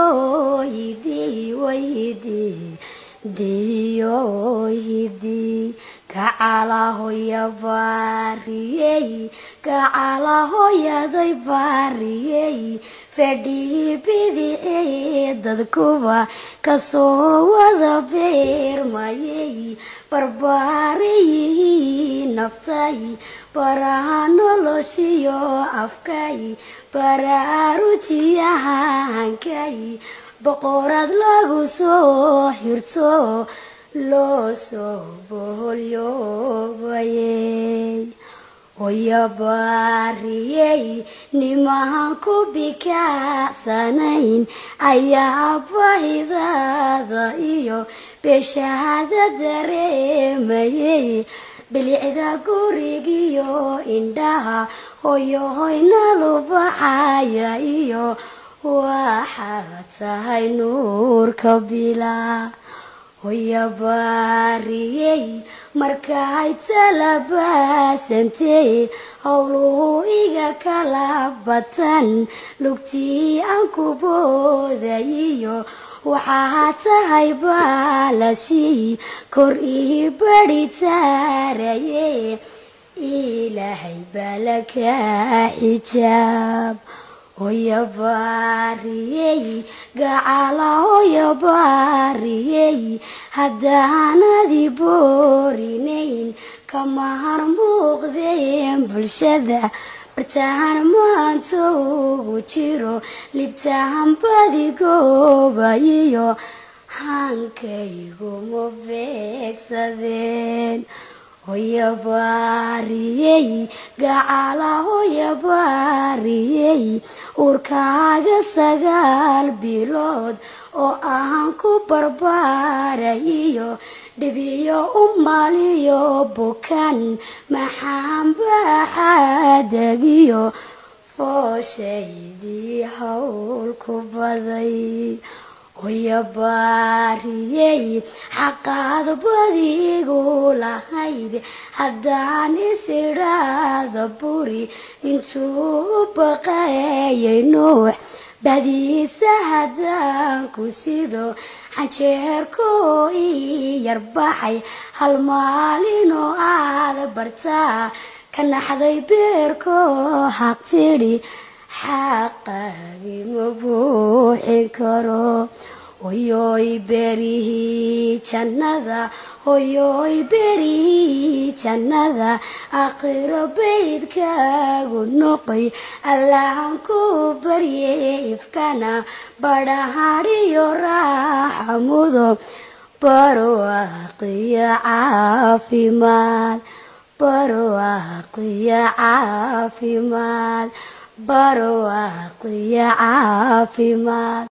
Hidii wayhidii diyo hidii gacalahoya baariyey gacalahoyaday baariyey fadhii bidixii dadkuba kasoo wada beermayey barbaariyihii naftay baraha noloshiyo afkay baraarujiyahankay boqorad lagu soo hirto loo soo boholyoobayey hoya baariyey nimahan ku bikaacsanayn ayaa bahidaada iyo beeshaada dareemayey bilicda gurigiyo indhaha hoyo hoyna lubaxaya iyo waxaad tahay nuurka bilaa hoya baariyey markay talabaasantey howluhu iga kala batan lugtii aan ku boodayiyo waxaa tahay baalashii kor ii bari taaraye ilaahay baalaka xijaab hoya baariyey gacala hoya baariyey haddaanadi boorinayn kama har muuqdeen bulshada bartahan maanta ugu jiro libtahan badigoobayiyo hankayguma beegsadeen hoya baariyey gacala hoya baariyey uurkaaga 9 bilood oo ahaan ku barbaarayiyo dhibiyo u maaliyo bukan maxaan baaxaadagiyo fooshaydii hawl ku baday hoya baariyey xaqaad badigu lahayd haddaan isidhaada buri intuu baqeeyay nuux badiisa haddaan ku sido xanjeerkoo ii yarbaxay hal maalinoo aad bartaa ka naxday beerkoo xaq tidhi xaqaagii ma buuxin karo hoyoy berihii jannada hoyoy berihii jannada aakhiro baydkaagu noqoy allahan ku baryey ifkana badhahadhiyo raaxamudo barwaaqiyo caafimaad barwaaqiyo caafimaad barwaaqiyo caafimaad.